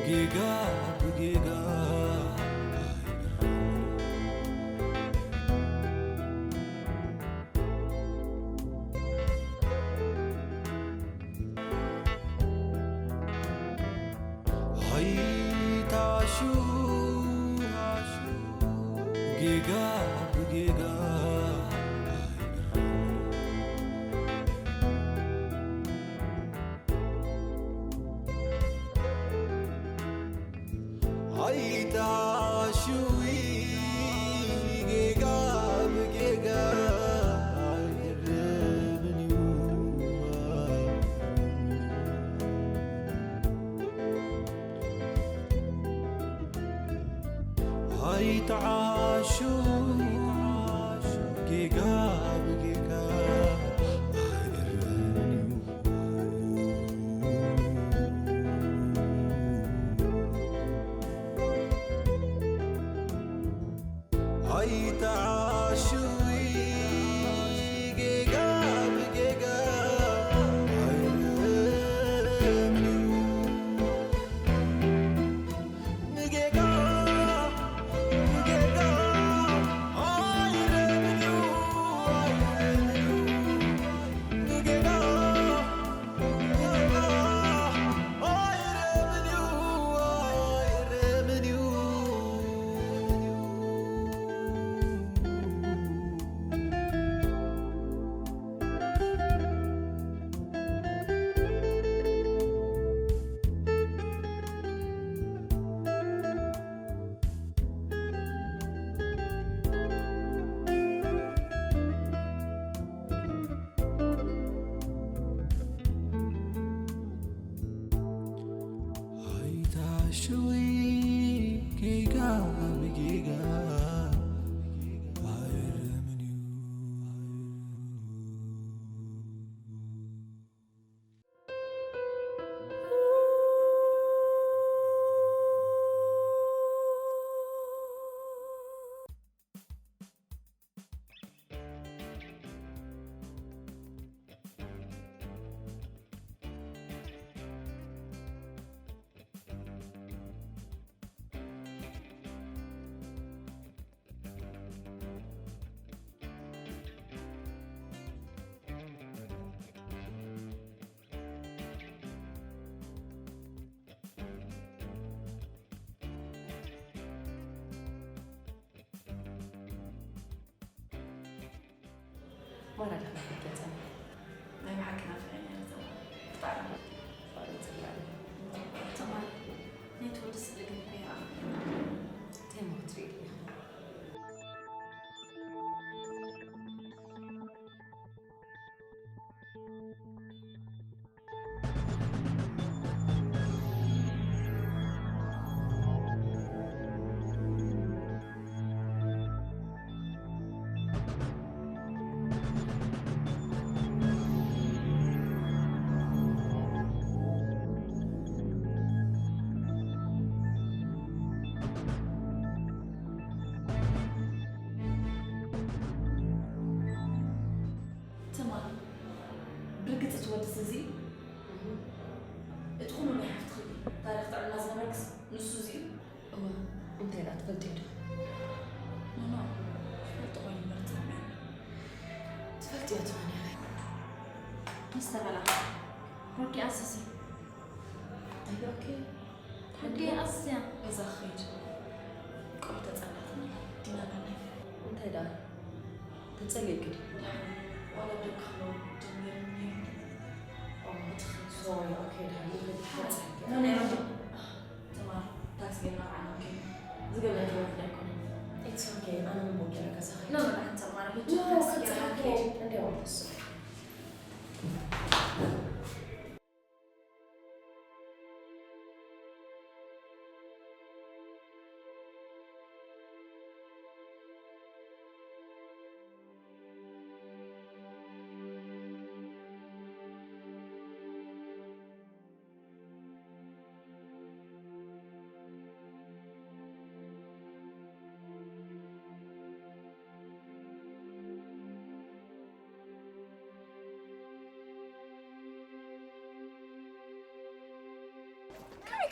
ጌጋ ብጌጋ ኣይታሹ ጌጋ ብጌጋ ኣይታሹ ጌጋ ብጌጋ ኣይርምን እዩ። ኣይትዓሹ ጌጋ ብጌጋ ኣይእረምን እዩ። ኣይትዓሹ ጌጋ ብጌጋ ኣይእረምን እዩ። ኣይታሽዊ ጌጋ ብጌጋ ኣይርምን እዩ። ማራ ዲኻ ናፊቕክያ ጸኒሕኪ? ናይ ብሓቂ ናፊቐ ነይረ ዘማ። ብጣዕሚ። ፍቕሪ ጽላለ። ተማን፣ ናይ ትወዲ ስእሊ ግን እኮ ይረኣ። እንታይ እሞ ክትርኢ ኢኻ? ትማል ብርግጽ እቲ ወድስ እዚ እዩ። እቲ ኩሉ ናይ ሓፍትኺ ታሪኽ ጥዕና ዝነበርክስ ንሱ እዚ እዩ። እወ፣ እንታይ ደኣ ትፈልጥዮ ዶ? ኖኖ፣ ክፈልጦ ኮይኑ እምበር ትሰምዕኒ። ትፈልጥዮ ትኾኒ ኢኺ። ምስ ተበላ፣ ሮኪ ኣስሲ። ኣይ፣ ኦኬ። ሕጊ ኣስያ። በዛ ክኸይድ። ቆይ ተጸላትኒ። ዲና ናናይ። እንታይ ደኣ? ተጸሊእኪ ድዩ? ደሓን። ዋላ ደቂ ክለው ጀሚርኒ። ኦ፣ እቲ ኸ-፣ ሶሪ፣ ኦኬ፣ ደሓን። ይኸይድ። ሓቂ። ናይ ሮኪ። ትማል ታክሲ ጌርና ርዓና፣ ኦኬ። ዝገበርክዎ ክዳ ኣይኮነን። It's okay፣ ኣነ ምን ቦጌ ረከሳ ኸይድ። ኖ፣ ኖ፣ ደሓን ትማል። ኖ፣ ታክሲ ጌርና ክጸሓ ኸይድ። ኸይድ። እንደ ወርስ።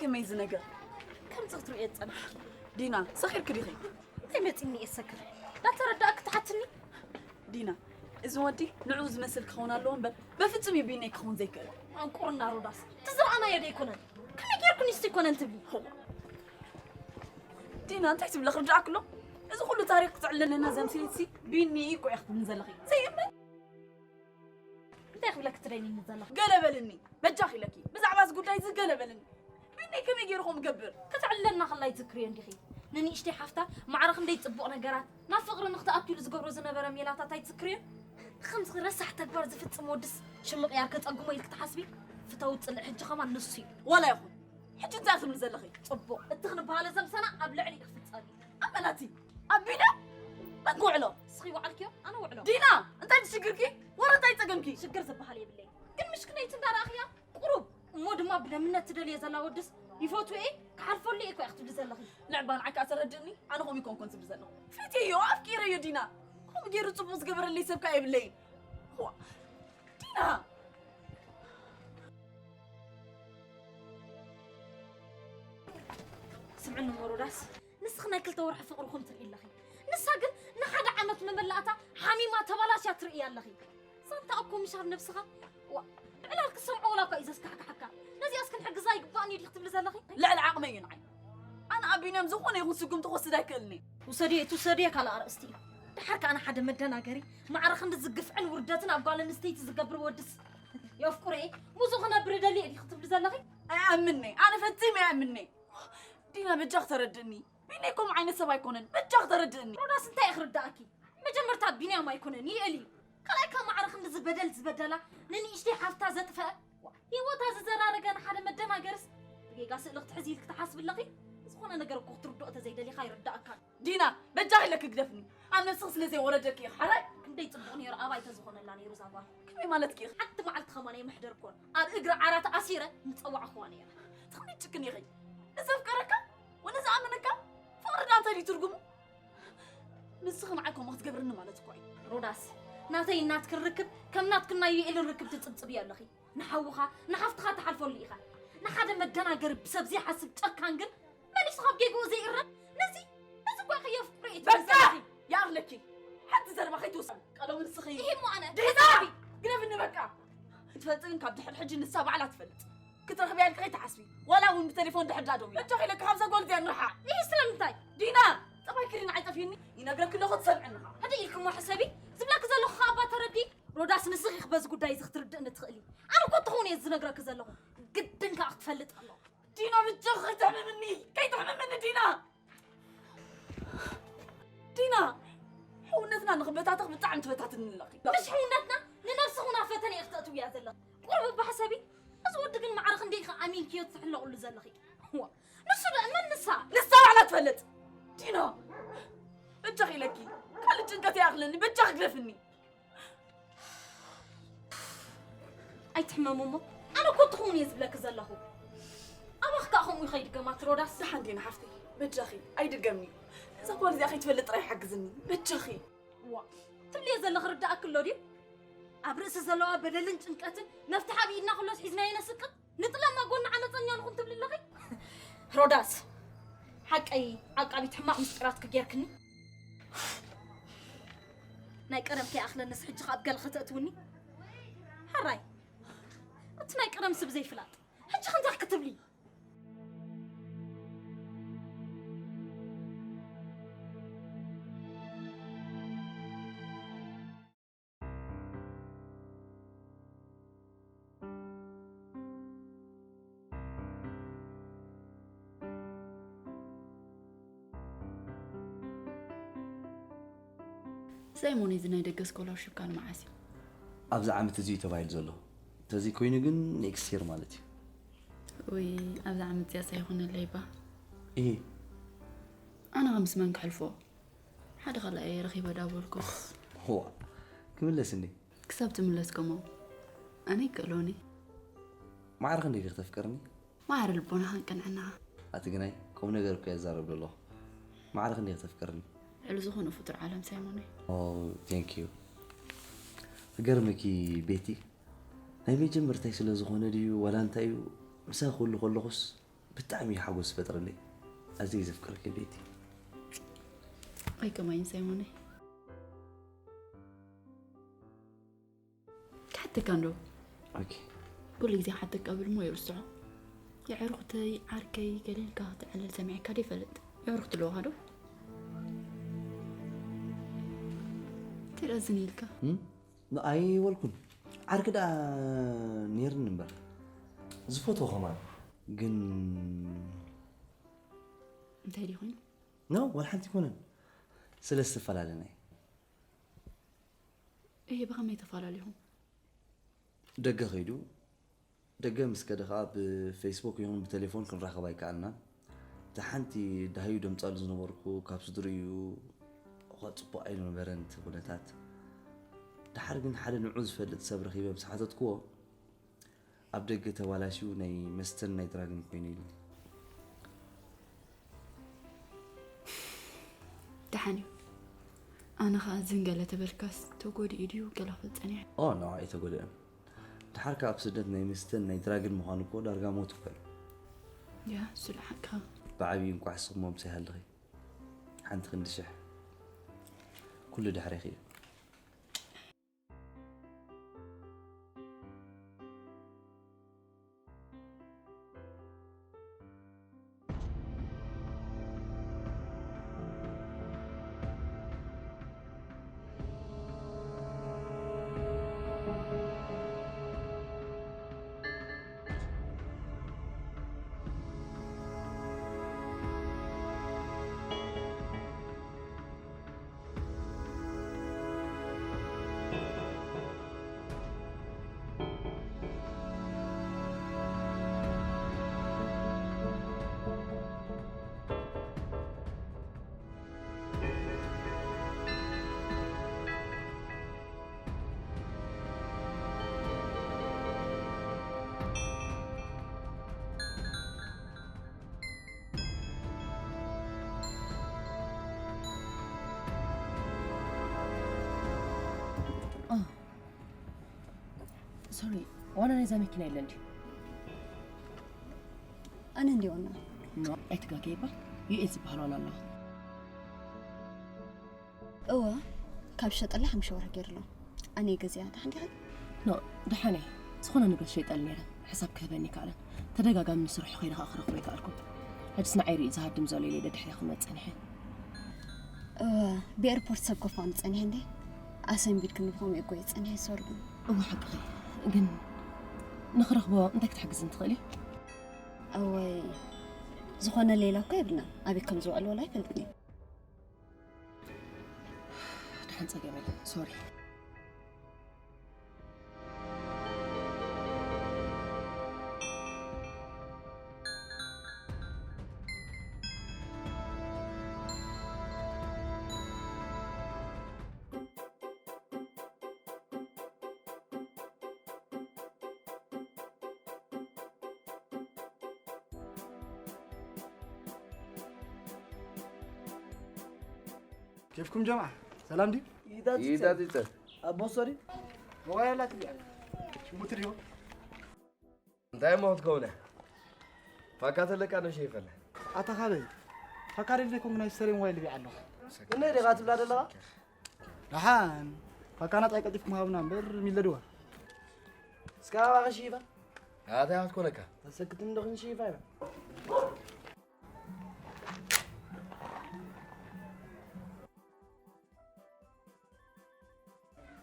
ከመይ ዝነገር? ከምዚ ክትርእዮ ዝጸንሐኪ። ዲና፣ ሰኺርኪ ዲኺ? እንታይ መጺኒ እየ ዝሰክር? እንዳተረዳእኪ ትሓትኒ? ዲና፣ እዚ ወዲ ንዕኡ ዝመስል ክኸውን ኣለዎ እምበር፣ በፍጹም እዩ ቢነይ ክኸውን ዘይክእል። ኣንቁርና ሮዳስ፣ እቲ ዝረኣናዮ ዶ ኣይኮነን? ከመይ ጌርኩ ንሱ ኣይኮነን ትብሊ? ዲና፣ እንታይ ትብለ ክርዳእኪ ኣሎ? እዚ ኩሉ ታሪኽ ክተዕልለና ዘምስልሲ ቢኒ እኮ እያ ክትብልኒ ዘለኺ። ዘይእመን። እንታይ ክብለኪ ትደልይኒ ዘለኺ? ገለ በልኒ፣ በጃኺ ኢለኪ። ብዛዕባ እዚ ጉዳይ እዚ ገለ በልኒ። ቢኒ ከመይ ገይሩ ከምኡ ገብር? ከተዕልለና ከላ ይትዝክርዮ እንዲኺ? ንንእሽተይ ሓፍታ ማዕረ ክንደይ ጽቡቕ ነገራት፣ ናብ ፍቕሪ ንኽትኣቱ ኢሉ ዝገብሮ ዝነበረ ሜላታት ኣይትዝክርዮን? ከምዚ ረሳሕ ተግባር ዝፍጽም ወድስ ሽምቕ ያር ከጸግሞ ኢልኪ ትሓስቢ? ፍተዊ ጽልኢ ሕጂ ከማን ንሱ እዩ። ዋላ ይኹን። ሕጂ እንታይ ትብሊ ዘለኺ? ጽቡቕ፣ እቲ ክንበሃለ ዘምሰና ኣብ ልዕሊ ክፍጸም እዩ። ኣመናቲ፣ ኣብ ቢዳ መን ክውዕሎ? ንስኺ ይወዓልክዮ፣ ኣነ ውዕሎ። ዲና፣ እንታይ ሽግርኪ? ወረ እንታይ ጸገምኪ? ሽግር ዝበሃል የብለይ። ግን ምሽክነይቲ እንዳረኣኽያ ቁሩብ እሞ ድማ ብደምነት ትደልዮ ዘላ ወድስ ይፈትዎ እየ፣ ክሓልፈሉ እየ እኮ ኢኺ ትብሊ ዘለኺ። ንዕባ ንዓይ ከኣ ተረድእኒ፣ ኣነ ከምኡ ኣይኮንኩን ዝብል ዘለኹ። ፈትየዮ፣ ኣፍቂረዮ ዲና። ከምኡ ገይሩ ጽቡቕ ዝገበረለይ ሰብ ከኣ የብለይን። ዋ፣ ዲና። ስምዕኒ እሞ ሮዳስ፣ ንስኺ ናይ ክልተ ወርሒ ፍቕርኹም ትርኢ ኣለኺ። ንሳ ግን ንሓደ ዓመት መመላእታ ሓሚማ ተባላሽያ ትርእያ ኣለኺ። ዛንታ እኮ ምሻር ነብስኻ፣ ዋ፣ ብዕላል ክሰምዖ ወላ እኳ እዩ ዘስካሕክሓካ። ነዚኣስ ክንሕግዛ ይግባእን እዩ ዲኺ ትብሊ ዘለኺ? ልዕሊ ዓቕመይ እዩ ንዓይ። ኣነ ኣብ ቢንያም ዝኾነ ይኹን ስጉምቲ ክወስድ ኣይክእልን እየ። ውሰድዮ ትውሰድዮ ካልእ ኣርእስቲ እዩ። ደሓር ከኣ ንሓደ መደናገሪ ማዕረ ክንዲ ዝግፍዕን ውርደትን ኣብ ጓል ኣንስተይቲ ዝገብር ወድስ የፍቅሮ እየ፣ ምስኡ ክነብር እደሊ እየ ዲኺ ትብሊ ዘለኺ? ኣይኣምን'የ። ኣነ ፈጺመ ኣይኣምን'የ። ዲና በጃኺ ተረድእኒ። ቢኒ ከምኡ ዓይነት ሰብ ኣይኮነን። በጃኺ ተረድእኒ። ሮዳስ እንታይ እዩ ክርዳእኪ? መጀመርታ ቢንያም ኣይኮነን፣ ይእል እዩ። ካልኣይ ካብ ማዕረ ክንድዚ በደል ዝበደላ ንንእሽተይ ሓፍታ ዘጥፈአ፣ ዋ፣ ህይወታ ዝዘራረገ ንሓደ መደናገርስ ብጌጋ ስእሊ ክትሕዚ ኢልኪ ትሓስቢ ኣለኺ? ዝኾነ ነገር እኮ ክትርድኦ ተዘይደሊኻ ኣይርዳእካን። ዲና፣ በጃኺ ኢለኪ ግደፍኒ። ኣብ ነብስኺ ስለ ዘይወረደኪ ኢኺ ሓራይ። ክንደይ ጽቡቕ ነይሩ ኣባይ ተዝኾነላ ነይሩ እዛ ጓል። ከመይ ማለትኪ ኢኺ? ሓንቲ መዓልቲ ከማን ኣይምሕደርኩን። ኣብ እግሪ ዓራት ኣሲረ ምጸዋዕኽዋ ነይረ። ትኽኒ ጭክን ኢኺ። ንዘፍቀረካ ወንዝኣመነካ ፍቕሪ ዳኣ እንታይ ድዩ ትርጉሙ? ንስኺ ንዓይ ከምኡ ክትገብርኒ ማለት እኮ እዩ። ሮዳስ፣ ናተይ ናትክን ርክብ ከም ናትክን ናይ ዩኤልን ርክብ ትጽብጽብዮ ኣለኺ። ንሓውኻ ንሓፍትኻ ትሓልፈሉ ኢኻ። ንሓደ መደናገሪ ብሰብ ዘይሓስብ ጨካን ግን መሊሱ ካብ ጌግኡ ዘይእረም። ነዚ ነዚ እኮ ኢኺ የፍቅሮ እዩ ትብል በቃ! ዘለኺ። ይኣኽለኪ። ሓንቲ ዘረባ ከይትውስኺ። ቀደሙ ንስኺ። ይሄ እሞ ኣነ። ድሕሪ ግደፍኒ በቃ። ክትፈልጢ ግን ካብ ድሕሪ ሕጂ ንሳ ባዕላ ትፈልጥ። ክትረኽብያ ኢልኪ ከይትሓስቢ። ዋላ እውን ብቴሌፎን ድሕር ዳደውሊ። በጃኺ ኢለኪ ካብዛ ጓል እዚኣ ንርሓቕ። ይሄ ስለምንታይ? ዲና! ጠባይኪ ሪን ኣይጠፍእኒ። ይነግረኪ ኣለኹ ትሰምዕኒ ኸዓ። ህድእ ኢልኪ እሞ ሕሰቢ። ዝብለኪ ዘለኹ ኸዓ እባ ተረዲ። ሮዳስ ንስኺ ኢኺ በዚ ጉዳይ እዚ ክትርድእኒ ትኽእሊ። ኣነ እኮ ትኸውን እየ ዝነግረኪ ዘለኹ። ግድን ከኣ ክትፈልጥ ኣለዋ። ዲና በጃኺ ከይተሕምምኒ። ከይተሕምምኒ ዲና! ዲና! ሕውነትና ንኽበታተኽ ብጣዕሚ ትበታትኒ ኣለኺ። ምሽ ሕውነትና ንነብስኺ እውን ኣብ ፈተነ ኢኺ ተእትውያ ዘለኺ። ቁሩብ እባ ሕሰቢ። እዚ ወዲ ግን ማዕረ ክንደይ ኢኺ ኣሚንክዮ ትሕለቕሉ ዘለኺ? ዋ፣ ንሱ ዶ እመን ንሳ? ንሳ ባዕላ ትፈልጥ። ዲና! በጃኺ ኢለኪ። ካልእ ጭንቀት ይኣኽለኒ። በጃኺ ግደፍኒ። ኣይትሕመሙ እሞ፣ ኣነ እኮ ትኸውን እየ ዝብለኪ ዘለኹ። ኣባኺ ከኣ ከምኡ ከይድገማት ሮዳስ። ደሓን ዲና ሓፍተይ፣ በጃኺ ኣይድገምኒ። እዛ ጓል እዚኣ ከይትፈልጥ ጥራይ ሓግዝኒ፣ በጃኺ። ዋ፣ ትብልዮ ዘለኺ ርዳእኪ ኣሎ ድዩ? ኣብ ርእሲ ዘለዋ በደልን ጭንቀትን መፍትሒ ኣብ ኢድና ከሎስ ሒዝናዮ ነስቅጥ? ንጥለማ ጎና ዓመፀኛ ንኹን ትብሊ ኣለኺ? ሮዳስ፣ ሓቀይ ዓቃቢት ሕማቕ ምስጢራትኪ ጌርክኒ። ናይ ቀደም ከይኣኽለንስ ሕጂ ከ ኣብ ገለ ከተእትውኒ? ሕራይ፣ እቲ ናይ ቀደም ስብ ዘይፍላጥ፣ ሕጂ ከ እንታይ ክትብሊ? ሳይሞን፣ እዚ ናይ ደገ ስኮላርሺፕካ ንመዓስ እዩ? ኣብዚ ዓመት እዚ እዩ ተባሂሉ ዘሎ። እንተዘይኮይኑ ግን ኔክስት የር ማለት እዩ። ወይ፣ ኣብዚ ዓመት እዚኣስ ኣይኾነለይ ባ። እሂ። ኣነ ኸ ምስ መን ክሕልፎ? ሓደ ካልኣይ ረኺበ ዳበልኩስ። ዋ፣ ክምለስ እንዴ? ክሳብ ትምለስ ከማው ኣነ ይክእሎኒ። ማዕረ ክንደይ ዲኺ ተፍቅርኒ? ማዕረ ልቦናኻን ቅንዕናኻ። ኣቲ ግናይ፣ ቁም ነገር እኮ እየ ዝዛረብ ዘለኹ። ማዕረ ክንደይ ተፍቅርኒ? ልዕሊ ዝኾነ ፍጡር ዓለም ሳይሞነይ። ኦ፣ ቴንክ ዩ። ክገርመኪ ቤቲ፣ ናይ መጀመርታይ ስለ ዝኾነ ድዩ ዋላ እንታይ እዩ፣ ምሳኺ ክህሉ ከለኹስ ብጣዕሚ እዩ ሓጎስ ዝፈጥረለይ። ኣዝየ ዘፍቅረኪ ቤቲ። ኣይከማይን ሳይሞነይ። ክሓተካ እንዶ ኦኬ። ኩሉ ግዜ ሓተካ ብል ሞ ይርስዖ። የዕሩኽተይ ዓርከይ ገለ ኢልካ ክትዕልል ሰሚዐካ ዶ ይፈልጥ? የዕሩኽቲ ኣለዋኻ ዶ? ትረዝን ኢልካ እም? ኣይወልኩን። ዓርኪ ደኣ ነይርኒ እምበር። ዝፈትዎ ከማን ግን እንታይ ድዩ ኮይኑ? ኖ ዋላ ሓንቲ ኣይኮነን። ስለ ዝተፈላለና እዩ። እየ ብኸመይ ተፈላለኹም? ደገ ከይዱ። ደገ ምስ ከደ ከኣ ብፌስቡክ ይኹን ብቴሌፎን ክንራኸብ ኣይከኣልናን። እታ ሓንቲ ደሃዩ ደምጻሉ ዝነበርኩ ካብ ስድርኡ እኳ ጽቡቕ ኣይነበረን እቲ ኩነታት። ደሓር ግን ሓደ ንዑ ዝፈልጥ ሰብ ረኺበ ምስ ሓተትክዎ ኣብ ደገ ተባላሽዩ ናይ መስተን ናይ ድራግን ኮይኑ ኢሉ። ደሓን እዩ። ኣነ ኸዓ ዝን ገለ ተበልካስ ተጎዲኡ ድዩ ገለ ክብል ጸኒሐ። ኦ ኖ ኣይተጎደአን። ደሓር ከኣ ኣብ ስደት ናይ መስተን ናይ ድራግን ምዃኑ እኮ ዳርጋ ሞት እኮ እዩ። ያ እሱ ደሓንካ። ብዓብዩ እንቋዕ ስኽሞ ምሳይ ሃለኺ ሓንቲ ክንዲ ሽሕ ኩሉ ድሕሬኺ እዩ። ሶሪ፣ ዋና ናይዛ መኪና የለን ድዩ? ኣነ እንዲ ዋና ኖ ኣይትጋገይባ። ዩኤል ዝበሃል ዋና ኣለዋ። እወ ካብ ሸጠላ ሓምሸ ወርሒ ገይርሎ ኣነ ገዚኣ ተሓንዲኻ ኖ ደሓነ ዝኾነ ንብረት ሸይጠል ነይረ። ሕሳብ ክህበኒ ይከኣለን። ተደጋጋሚ ንስርሑ ከይደ ከዓ ክረኽቦ ይከኣልኩ። ሕጅስ ንዓይ ርኢ ዝሃድም ዘሎ ኢለ ደድሕሪ ክመፅ ጸኒሐ። እወ ብኤርፖርት ሰብ ኮፋኑ ጸኒሐ እንዴ ኣሰንቢድክኒ ብኸምኡ እኮ እየ ጸኒሐ ዝሰርጉ እወ ሓቅኺ። ግን ንኽረኽቦ እንታይ ክትሕግዝን ትኽእሊ? እወይ ዝኾነ ሌላ እኮ የብልና ኣበይ ከም ዝውዕል ወላ ኣይፈልጥን እየ ደሓን ጸገም የለን። ሶሪ። كيفكم جماعة؟ سلام دي؟ ይታት ይታት ይታት ኣቦ ሶሪ ሞባይል ኣላት እያ ሽሙት ድዮ እንታይ እሞ ክትከውነ ፋካ ተለቃ ነው ሸይፈለ ኣታ ካበይ ፋካ ደል ዘይኮንኩ ናይ ሰሬ ሞባይል ልቢዕ ኣለኹ እነ ደኻ ትብላ ደለኻ ደሓን ፋካ ናጻይ ቀልጢፍኩም ሃብና እምበር ሚለድዋ እስካ ኣባኸ ሽይፋ ኣታ ክትኮነካ ተሰክትም ዶ ክንሽይፋ ኢና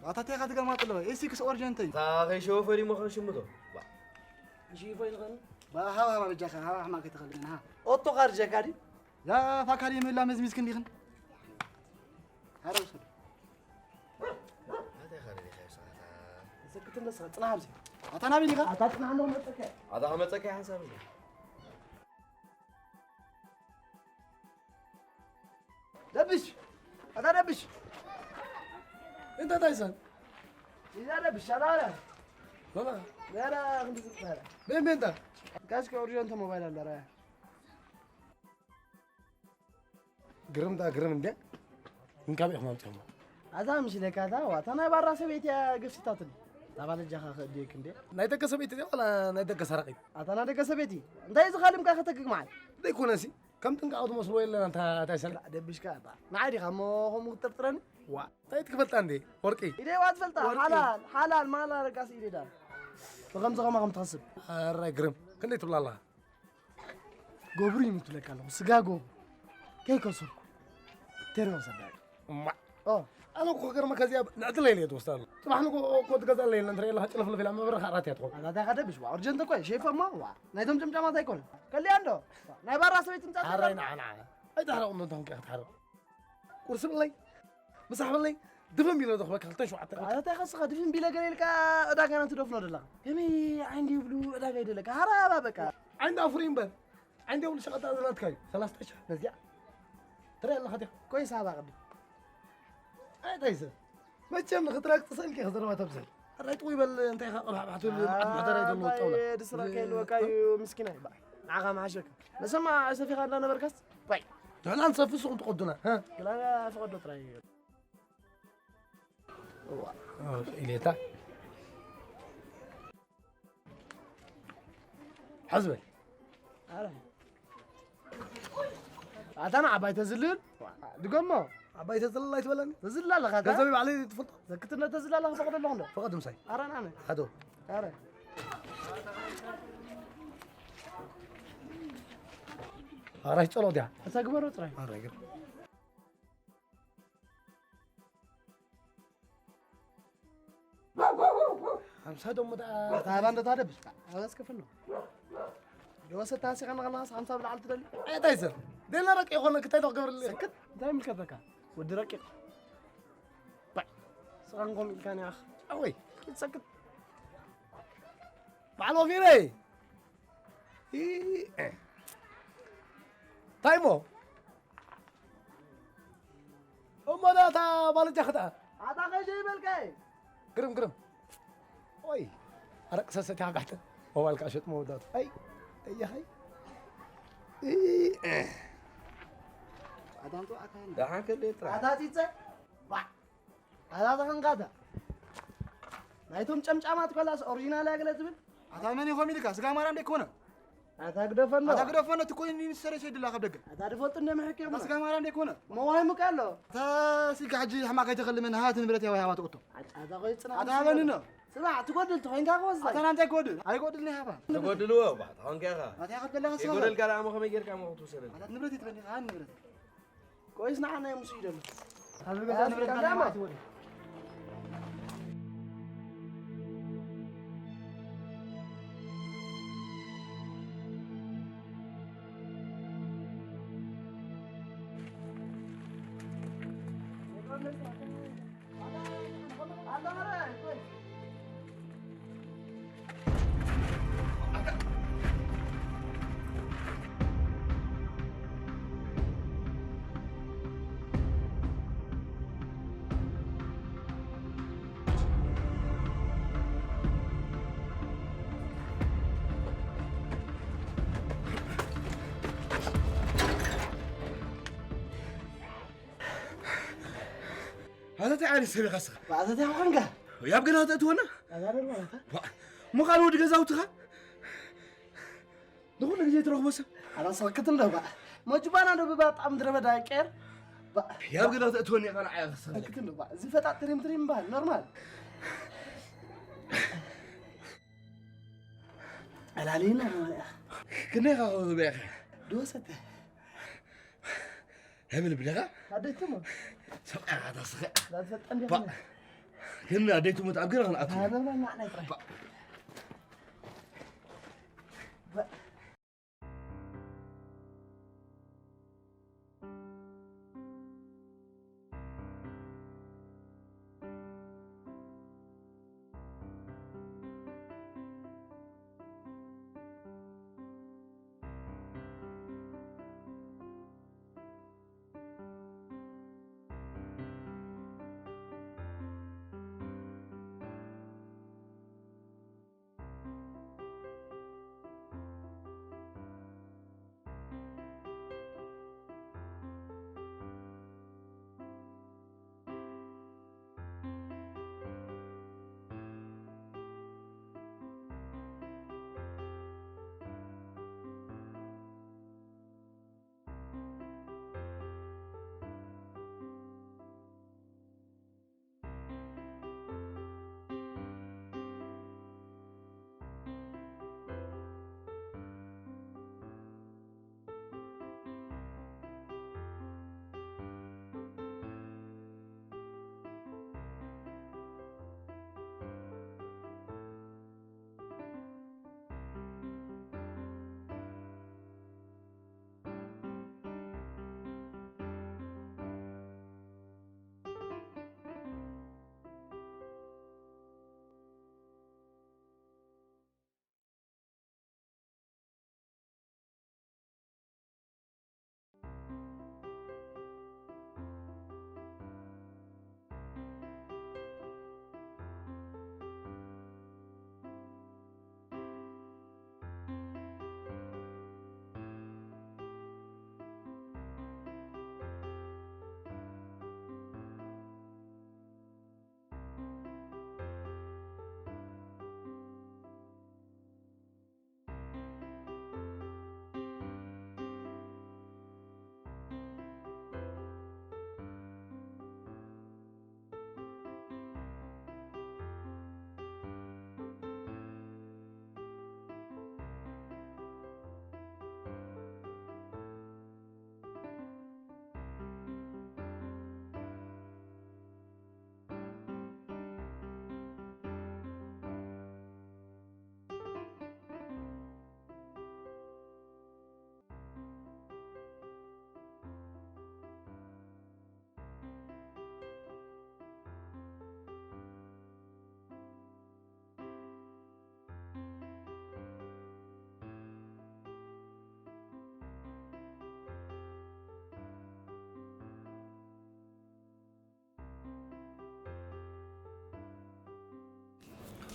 ኣታ እንታይ ኢኻ ትገማጥ ኣለዋ ኤሲክስ ኦርጀንት እዩ ታኸይ ሸወፈር ይሞ ኸን ሽምቶ ሽይፎ ይልኸን ሃባ ሃባ በጃካ ሃባ ሕማቅ ከይተኸልግን ሃ ኦቶ ካርጀካ ድዩ ያ ፋካሪ ምህላ መዝሚዝክን ዲኽን ሃረ ውሰዱ ኣታ ኢኻ ደሊኻ ሰዓታ ሰክትን ደስ ጽና ኣብዚ ኣታ ናበይ ዲኻ ኣታ ጽና እንዶ መጠከ ኣታ ከመጸካ ሓንሳብ ደብሽ ኣታ ደብሽ እንተ ታይሰን እዛ ደብሽ ኣላ ኣላ በላ ገና ክንዲ ዝባላ ቤን ቤንታ ካስከ ኦሪዮንተ ሞባይል ኣለ ራያ ግርም ዳ ግርም እንደ እንካብ ኢኹም ኣምፅኹም ኣዛ ምሽ ለካታ ዋታ ናይ ባራ ሰበይቲ እያ ገፍስታትል ታባለጃኻ ከእድየክ እንዴ? ናይ ደገ ሰበይቲ ድያ ዋላ ናይ ደገ ሰራቒት? ኣታ ናይ ደገ ሰበይቲ እንታይ ዝኻልምካ ከተግግ መዓል? ዘይኮነሲ ከም ጥንቃቑ ትመስልዎ የለን ኣንታ እንታይ ሰለ? ደብሽካ ኣታ ንዓይ ዲኻ እሞ ከምኡ ክትጥርጥረኒ? ዋ እንታይ ትክፈልጣ እንዴ ወርቂ? ኢደዋ ትፈልጣ ወርቂ። ሓላል ሓላል ማላ ረጋስ ኢደዳ ብከምዚ ከማ ከም ትኸስብ። ኣራይ ግርም ክንደይ ትብላ ኣለኻ? ገብሩ ይምትለካ ኣለኹ ስጋ ገብሩ ከይከሰርኩ ተረወ ሰዳቂ እማ ኦ ኣነ እኮ ገርመካ እዚኣ ንዕድለይ ኢለ ትወስዳ ኣሎ። ጽባሕ ንጎ እኮ ትገዝኣለይ የለን ትርኢ ኣለኻ ጭልፍልፍ ኢላ መብረኻ ኣራት እያ ትኸውን። ኣታ እንታይ ከደብሽ ዋ ኦርጀንት እኮ ሸይፈ እሞ ዋ ናይቶም ጨምጫማት ኣይኮነ ከልያ እንዶ ናይ ባራ ሰበይቲ ምጻእ ኣራይ ንዓ ንዓ ኣይትሕረቕ እንዶ እንታኹም ከ ክትሓረቕ ቁርሲ ብለይ ምሳሕ በለይ ድፍን ቢለ ዘኽበካ ክልተ ሸውዓተ ኣታ እንታይ ከስኻ ድፍን ቢለ ገለ ኢልካ ዕዳጋና ትደፍኖ ደለኻ ከመይ ዓይንዲ ይብሉ ዕዳጋ ይደለካ ሃራባ በቃ ዓይንዲ ኣፉሪ እምበር ዓይንዲ ይብሉ ሸቐጣ ዝናትካ እዩ ሰላስተ ሺሕ ነዚኣ ትርኢ ኣለኻ ዲኻ ኮይስ ሃባ ቅድም ኣይ እንታይ ሰብ መቸም ንኽትረግጥ ሰልኪ ክዘረባ ተብዝሕ ኣራይ ጥው ይበል እንታይ ኢኻ ቅብሓብሓ ትብል መዓት መሕደራይ ዘለዎ ጣውላ ድስረካ ይልወካ እዩ ምስኪናይ ንዓኻ መሓሸካ መሰማ ሰፊኻ እንዳነበርካስ ባይ ንሕና ንሰፊ ስኹም ትቐዱና ግላጋ ፍቐዶ ጥራይ ኢሌታ ሓዝበል ኣታና ዓባይ ተዝልል ድገሞ ዓባይ ተዝልል ኣይትበለኒ ተዝልል ኣለኻ ገንዘብ ባዕለይ ትፈልጦ ዘክትነ ተዝልል ኣለኻ ፈቕዶ ኣለኹ እንዶ ፈቐድ ምሳይ ኣረ ናነ ሓደ ኣረ ኣራሽ ጸሎ ዲያ እታ ግበሮ ጥራይ ኣረ ግር ሓምሳ ደሞ ደኣ ታባ እንዶ ታደብስ ኣበስ ክፍል ነው ደወሰ ታሲኻ ንኸላስ ሓምሳ ብላዕል ትደሊ ኣይ ታይ ሰብ ደና ረቂ ይኾነ ክታይ ዶ ክገብርልይ ሰክት እንታይ ምልከተካ ወዲ ረቂቕ ባይ ስኻን ኮም ኢልካን ያኽ ኣወይ ክትሰክት በዓል ወፊረይ ታይሞ እሞ ዳ እታ ባልጃ ክዳ ኣታ ኸይሸ ይበልካይ ግርም ግርም ኦይ ኣረቅ ሰሰት ያጋሕተ ሞባይል ካሸጥ መወዳቱ ኣይ እያኸይ ኣታንቶ ኣካል ደሓን ከለ ጥራ ኣታ ፂፀ ባ ኣታ ተኸንካታ ናይቶም ጨምጫማት ኮላስ ኦሪጂናል ያገለ ትብል ኣታ መን ይኾም ኢልካ ስጋ ማርያም ደይኮነ ኣታ ግደፈኖ ኣታ ግደፈኖ እቲ ኮይኑ ይንሰረ ሸድላ ካብ ደገ ኣታ ድፈልጡ እንደ ምሕክ ኣታ ይኹን ስጋ ማርያም ደይኮነ መዋይ ምቃሎ ኣታ ሲልካ ሕጂ ሕማቅ ኣይተኸልመን ሃት ንብረት ያው ያዋ ተቆቶ ኣታ ቆይ ጽና ኣታ ሃበኒ ነው ስማ ትጎድል ተኾይንካ ክወስድ ኣታ ናንታይ ክወድል ኣይጎድል ነው ያባ ትጎድልዎ ባ ተኾንካ ኢኻ ኣታ ያኸበላ ስማ ይጎደል ጋር ኣሞ ከመይ ጌርካ ሞ ትወሰደል ኣታ ንብረት ይትበኒ ሃን ንብረት ቆይስ ንዓና እዮም ዝስይደሉ። ኣብዚ ገዛ ንብረት ካለማ ትወዲ። ኣታ እንታይ ዓይነት ሰብ ኢኻ እስኻ? ኣታ እንታይ ኮንካ? ያብ ገና ተእትወና? ኣዛ ደርባ ኣታ። ዋ፣ ምዃን ወዲ ገዛውትኻ? ንኹሉ ግዜ ትረኽቦ ሰብ? ኣታ ሰክት እንዶ ባ። መጅባና ዶ ብባ ጣም ድረበዳ ቀር? ባ። ያብ ገና ተእትወኒ ኢኻ ንዓይ ክስኻ። ሰክት እንዶ ባ። እዚ ፈጣጥ ትሪም ትሪም ባ ኖርማል። ኣላሊና ክንደይ ኢኻ ክህበ ኢኻ? ዶ ሰተ። ህብል ብለኻ? ኣደይትሞ። ሰብኣይ ኣታ ስኸ። ላትፈጠን ባ። ዲኻ? ግን ኣደይትሞ ኣብ ገረኽን ኣቱ። ኣበባ ማዕናይ ጥራይ። ባ። ባ።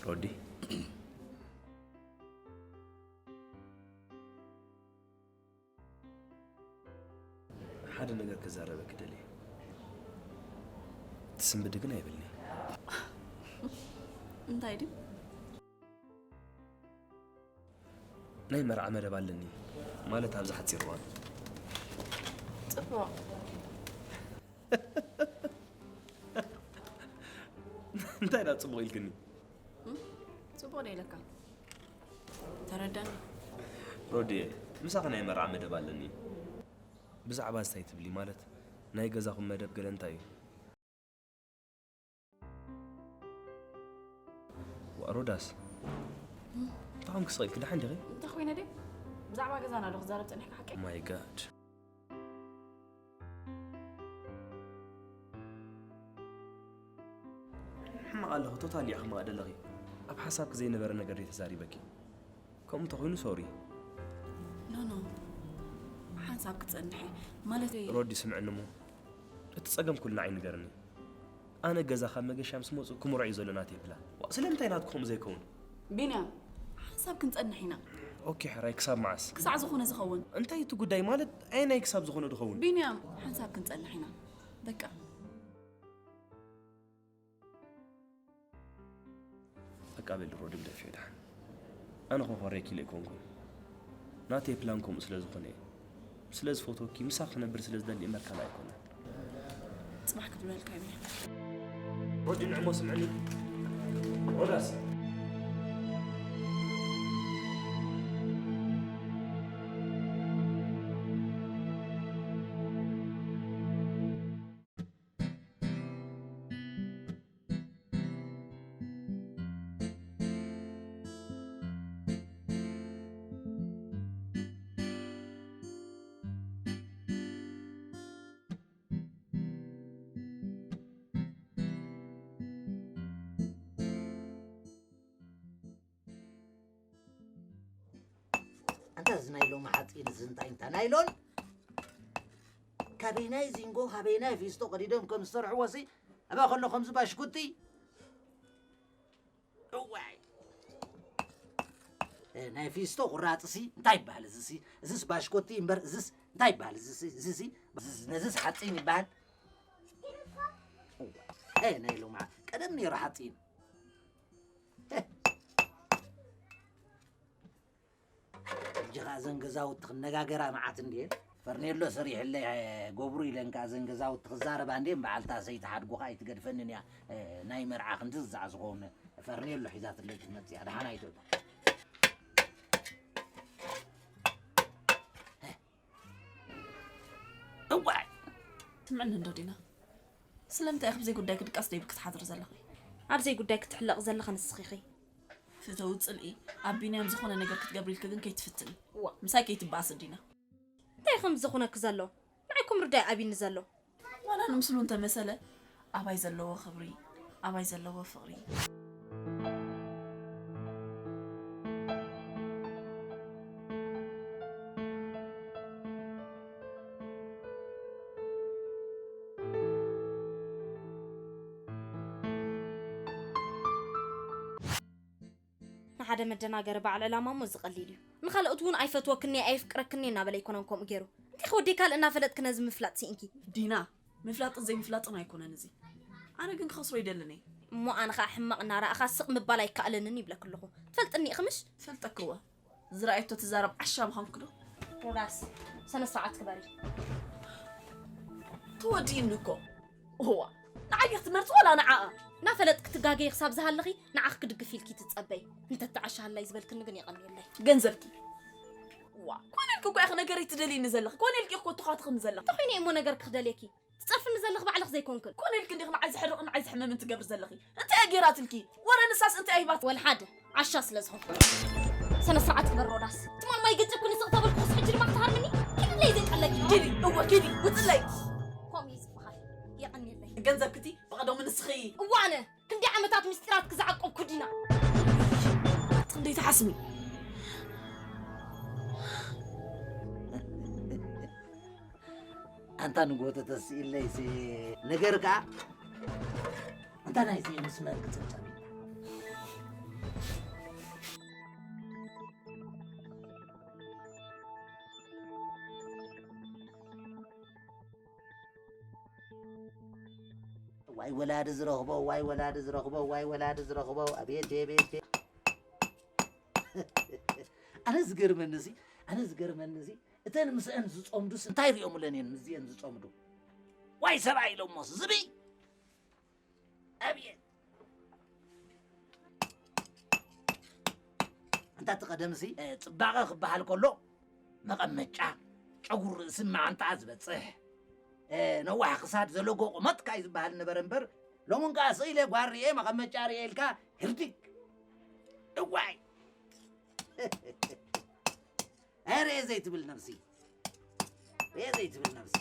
ሮዲ፣ ሓደ ነገር ክዛረበኪ ደልየ። ትስንብዲ ግን ኣይብልኒ። እንታይ ድዩ? ናይ መርዓ መደብ ኣለኒ፣ ማለት ኣብዚ ሓፂር እዋን። ጽቡቕ። እንታይ ዳ ጽቡቕ ኢልክኒ? ጽቡቕ ዶ ኢለካ? ተረዳኒ። ሮዲየ፣ ምሳኺ ናይ መርዓ መደብ ኣለኒ። ብዛዕባ እንታይ ትብሊ? ማለት ናይ ገዛኹም መደብ ገለ እንታይ እዩ? ዋ፣ ሮዳስ፣ እንታይ ኮንኪ ስቕ ኢልኪ? ደሓን ዲኺ? እንታይ ኮይነ ድየ? ብዛዕባ ገዛና ዶ ክዛረብ ጸኒሕካ ሓቀይ? My God። ሕማቕ ኣለኺ፣ ቶታሊ ኢኺ ሕማቕ ደለኺ። ኣብ ሓሳብኪ ዘይነበረ ነገር ድየ ተዛሪበኪ? ከምኡ እንተኾይኑ ሶሪ። ኖ ኖ፣ ሓንሳብ ክጸንሕ እየ። ማለት ሮዲ፣ ስምዕኒ እሞ፣ እቲ ጸገም ኩሉ ንዓይ ንገርኒ። ኣነ ገዛ ካብ መገሻ ምስ መጹ ክምርዖ እዩ ዘሎ ናተይ ፕላን። ዋ፣ ስለምንታይ ናትኩ ከምኡ ዘይከውን? ቢንያም፣ ሓንሳብ ክንጸንሕ ኢና። ኦኬ፣ ሕራይ ክሳብ መዓስ? ክሳዕ ዝኾነ ዝኸውን። እንታይ እቲ ጉዳይ? ማለት ኣየናይ ክሳብ ዝኾነ ድኸውን? ቢንያም፣ ሓንሳብ ክንጸንሕ ኢና። በቃ። በቃ በል ሮዲ፣ ግደፍዮ ደሓን። ኣነ ክኾርየኪ ኢለ ኣይኮንኩን። ናተይ ፕላን ከምኡ ስለ ዝኾነ እየ። ስለ ዝፈትወኪ፣ ምሳኺ ክነብር ስለ ዝደሊ እምበር ካልእ ኣይኮነን። ጽባሕ ክድውለልካ እየ ቢንያም። ሮዲ፣ ንዕሞ ስምዕኒ። ሮዳስ። ኣንታ እዚ ናይ ሎሚ ሓፂን እዚ እንታይ እንታ ናይሎን ካበይናይ ዚንጎ ካበይናይ ፊስቶ ቀዲዶም ከም ዝሰርሕዎ ሲ ኣባ ከሎ ከምዚ ባሽኩቲ እዋይ ናይ ፊስቶ ቁራፅሲ እንታይ ይበሃል እዚሲ እዚስ ባሽኮቲ እምበር እዚስ እንታይ ይበሃል እዚሲ እዚሲ ነዚስ ሓፂን ይበሃል ናይ ሎማ ቀደም ነይሩ ሓፂን ሕጂ ኸዓ እዘን ገዛውቲ ክነጋገራ መዓት እንድየን ፈርኔሎ ሰሪሕለይ ገብሩ ኢለን ከኣ እዘን ገዛውቲ ክዛረባ እንድየን በዓልታ ሰይቲ ሓድጉ ኸዓ ኣይትገድፈንን እያ ናይ መርዓ ክንድዚ ዝዓዝኾውን ፈርኔሎ ሒዛትለይ ክትመጽእ እያ ደሓን ኣይትእቶ እዋይ ስምዕኒ እንዶ ዲና ስለምንታይ ኢኺ ብዘይ ጉዳይ ክድቃስ ደይብኪ ትሓድሪ ዘለኺ ኣብ ዘይጉዳይ ክትሕለቒ ዘለኺ ንስኺ ኢኺ ፍተዊ ፅልኢ ኣብ ቢንያም ዝኾነ ነገር ክትገብሪ ኢልኪ ግን ከይትፍትኒ እዋ ምሳይ ከይትበኣሲ ዲና እንታይ ከም ዝኾነኪ ዘሎ ንዓይ እኮ ምርዳእ ኣብይኒ ዘሎ ዋላ ንምስሉ እንተመሰለ ኣባይ ዘለዎ ክብሪ ኣባይ ዘለዎ ፍቕሪ ንሓደ መደናገሪ በዓል ዕላማ እሞ እዚ ቀሊል እዩ። ንኻልኦት እውን ኣይፈትወክን እየ ኣየፍቅረክን እየ እናበለ ኣይኮነን ከምኡ ገይሩ። እንዲኺ ወደይ ካልእ እናፈለጥኪ ነዚ ምፍላጥ ስኢንኪ። ዲና፣ ምፍላጥን ዘይምፍላጥን ኣይኮነን እዚ። ኣነ ግን ክኸስሮ ኣይደልን እየ። እሞ ኣነ ኸዓ ሕማቕ እናረኣኻ ስቕ ምባል ኣይከኣለንን ይብለኪ ኣለኹ። ትፈልጥኒ ኢኺ ምሽ? ፈልጠኪ እወ። ዝረኣየቶ ትዛረብ ዓሻ ምዃንኪ ዶ? ሮዳስ፣ ስነ ስርዓት ግበሪ። ተወዲእኒ እኮ። እዋ ንዓይ ዲኺ ትመርፂ ዋላ ንዓኣ? እናፈለጥኪ ትጋገዪ ክሳብ ዝሃለኺ ንዓኺ ክድግፍ ኢልኪ ትፀበዪ። እንተትዓሻ ሃላይ ዝበልክኒ ግን የቐንየለይ። ገንዘብኪ። እዋ ኮነ ኢልኪ እኮ ኢኺ ነገረይ ትደልይኒ ዘለኺ። ኮነ ኢልኪ ኢኺ እኮ ትኻትኽኒ ዘለኺ። እንተኾይነ እየ እሞ ነገር ክኽደልየኪ። ትጸርፍኒ ዘለኺ ባዕልኺ ዘይኮንክን። ኮነ ኢልኪ እንዲኺ ንዓይ ዘሕርቕን ንዓይ ዘሕምምን ትገብሪ ዘለኺ። እንታይ እያ ገይራትልኪ? ወረ ንሳስ እንታይ ኣሂባትኪ? ወልሓደ ዓሻ ስለ ዝኾንኩ። ስነ ስርዓት ግበር ሮዳስ። ትማል ማይ ገጨብክኒ ስቕ ተበልኩኽስ ሕጂ ድማ ክትሃርምኒ? ኪድለይ ዘይቀለኪ። ኪዲ፣ እወ ኪዲ፣ ውፅለይ። ከምኡ እዩ ዝበሃል። የቐንየለይ። ገንዘብኪ እቲ ብቐደሙ ንስኺ። እወ ኣነ። ክንደይ ዓመታት ምስጢራትኪ ዝዓቀብኩ ዲና። ክንደይ ትሓስሚ? ኣንታ ንጎተተ ስኢለይሲ ነገር ከኣ ኣንታ ናይዚ ምስ መን ክጽብጸብ ዋይ ወላዲ ዝረኽቦ፣ ዋይ ወላዲ ዝረኽቦ፣ ዋይ ወላዲ ዝረኽቦ። ኣቤት ቤት ቤት። ኣነ ዝገርመኒ እዚ ኣነ ዝገርመኒ እዚ እተን ምስአን ዝጸምዱስ እንታይ ሪኦምለን እየን ምስዚአን ዝጸምዱ? ዋይ ሰብኣይ ኢሎሞስ ዝብኢ። ኣብየት። እንታ እቲ ቀደምሲ ጽባቐ ክበሃል ከሎ መቐመጫ፣ ጨጉሪ ርእሲ መዓንጣ ዝበጽሕ፣ ነዋሕ ክሳድ ዘለዎ ቁመት ካይ ዝበሃል ነበረ እምበር፣ ሎሚ እንከኣ ስኢለ ጓል ርኤ መቐመጫ ርኤ ኢልካ ህርዲግ። እዋይ። ኣይ ርኤ ዘይትብል ነብሲ። ርኤ ዘይትብል ነብሲ።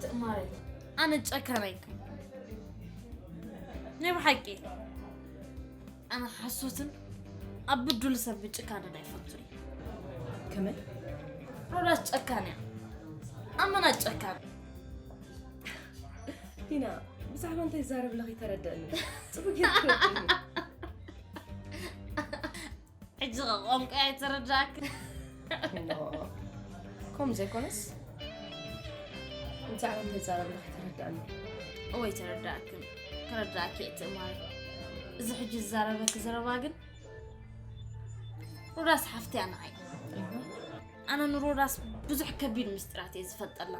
ትእማረይ፣ ኣነ ጨካን ኣይኮንኩን። ናይ ብሓቂ ኣነ ሓሶትን ኣብ ብዱል ሰብ ምጭካንን ኣይፈቱን። ከመይ? ሮዳስ ጨካን እያ። ኣመና ጨካን። ዲና፣ ብዛዕባ እንታይ ይዛረብ ኣለኺ ተረደእኒ። ጽቡቅ ጌርኪ ትረድእኒ። ሕጂ ኸ ቋንቋ ኣይተረዳእክን? ኖ፣ ከምኡ ዘይኮነስ፣ ብዛዕባ እንታይ ይዛረብ ኣለኺ ተረዳእኒ። እወ፣ ኣይተረዳእክን። ከረዳእኪ እየ ትእማረይ። እዚ ሕጂ ዝዛረበኪ ዘረባ ግን ሮዳስ ሓፍተይ እያ ንዓይ። እህ። ኣነ ንሮዳስ ብዙሕ ከቢድ ምስጢራት እየ ዝፈልጠላ።